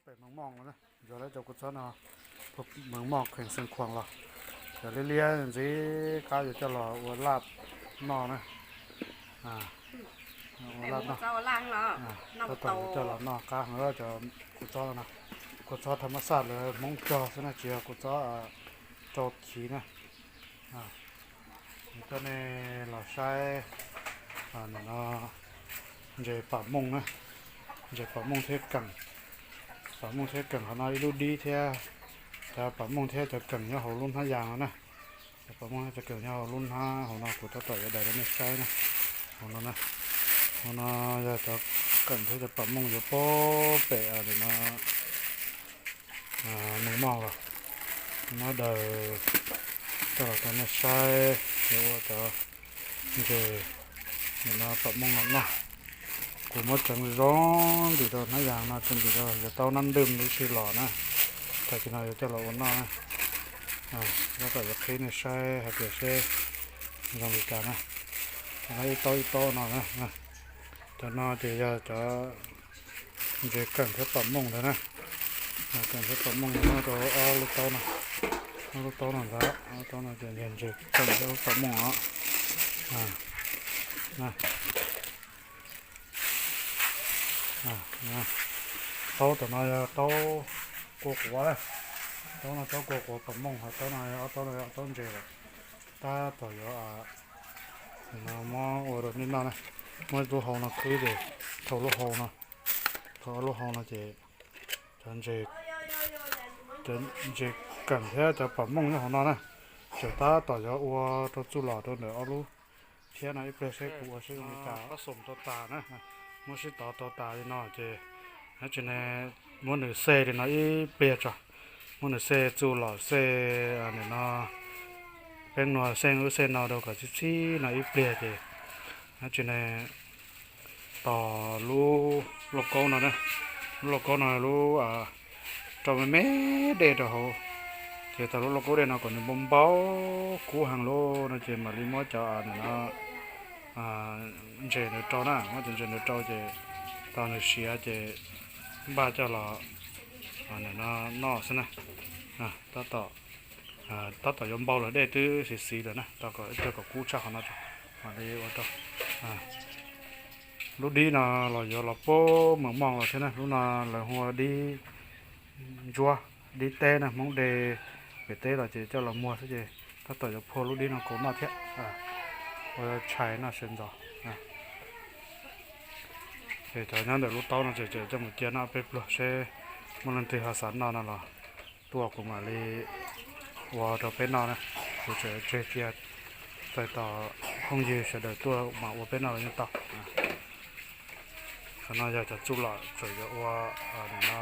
Pem Mees Moj no, yuav lawv cov kua txob no, Mees Moj, kheem Xeev Khuam los, cov liab liab ntxiv qab yuav coj los ua laj noj na. Ua laj noj, tab tom yuav coj los noj qab heev cov kua txob no. Kua txob tham mab xaj lawv Hmoob cog xwb na, tsis yog kua txob rau chiv na. Coj nej los saib no, ntses pam mooj na, ntses pam mooj thiab keem, pam mooj thiab keem hauv no ib lub dib thiab, cov pam mooj thiab cov keem nyob hauv lub hnab yas no na. Cov pam mooj thiab cov keem nyob hauv lub hnab hauv no kuv tab tom yuav daws rau nej saib na. Hauv no na, hauv no yog cov keem thiab cov pam mooj yuav puag pem no, Mees Moj los, muab daws coj los rau nej saib, yuav ua cov ntses nim no pam mooj los noj. Kuv muab tseev zoo ntim rau hnab yas no, tseev ntim rau yog tau nab ntwj lub sij los na, tag kis no yuav coj los ua noj na. Tab tom yuav qhib nej saib hais tias seb zoo li cas na. Ib taub ib taub no na. Cov no ces yog cov ntses keem thiab pam mooj ntag na. Keem thiab pam mooj nyob rau ob lub taub no, ob lub taub no ntag, ob lub taub no ces yog ntses keem thiab pam mooj os. Taub tom no yog taub kua quav, taub no taub kua quav pam mooj, ho taub no ob taub no ob taub ntses lawm. Tab tom yuav muab ua rau nej noj na. Muab lub hau no khwb ces thau lub hau no, thau ob lub hau no ces cov ntses, cov ntses keem thiab cov pam mooj nyob hauv no na, tseem tab tom yuav ua rau txuj lom rau ntawm ob lub thiab no, ib pliag seb kuv ua seb zoo li cas. Pab xoom tau tas na, muab sib tov tau tas li no ces, nyob tsis ne, muab nws xej li no ib pliag tso, muab nws xej txuj lom xej nim no, peeb nua xej ub xej no rau kom txhib txhib no ib pliag ces, nyob tsis ne, tos lub lauj kaub no, lub lauj kaub no lub rau me me dej rau hauv, ces tos lub lauj kaub dej no kom nws npau npau kub heev lawm no ces mam li muab cov nim no ntses ntawd rau na, muab cov ntses ntawd rau ces tos nws siav ces npaj coj los nim no noj xwb na. Tab tom, tab tom yuav npau lawm, dej twb siv siv lawm na, tos kom ib pliag kom kub tshaj qhov no tso mam li ua rau. Lub dib no los yuav los puag Mees Moj los thiab na, lub no lawv hu ua dib ntsuab, dib teb na, Hmoob de pem teb los ces coj los muag xwb ces tab tom yuav phua lub dib no kaus noj thiab, ua tshais noj sawv ntxov. Ces cov nyob ntawm lub taub no ces coj mus cia noj peb pluag seb muaj leej twg ho xav noj no los tuaj kuv mam li ua rau peb noj na. Kuv tseem tseg cia txais tos phooj ywg sawv daws tuaj mam ua peb noj los yeej tau. Qhov no yog cov txuj lom tseem yuav ua nim no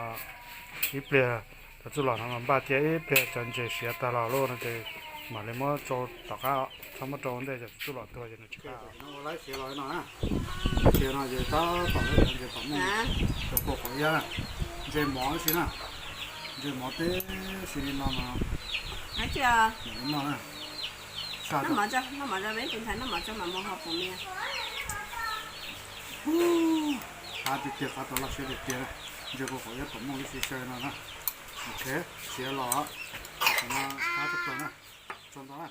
ib pliag, cov txuj lom no mas npaj cia ib pliag cov ntses siav tag los lawm no ces mam li muab tsau tom qab, txhob muab rau ua ntej cov txuj lom tuag ces nws tsis qab. Ua laib siav los no na, siav no ces tab tom cov ntses pom mooj, cov kua quav iab, ntses mov si na, ntses mov teb si li no mas noj na. Qab tiag tiag, qab tau laj siab tiag tiag, ntses kua quav iab pom mooj ib si xyaw no na. Ok, siav los, qab tshaj plaws na, tsaug ntau na.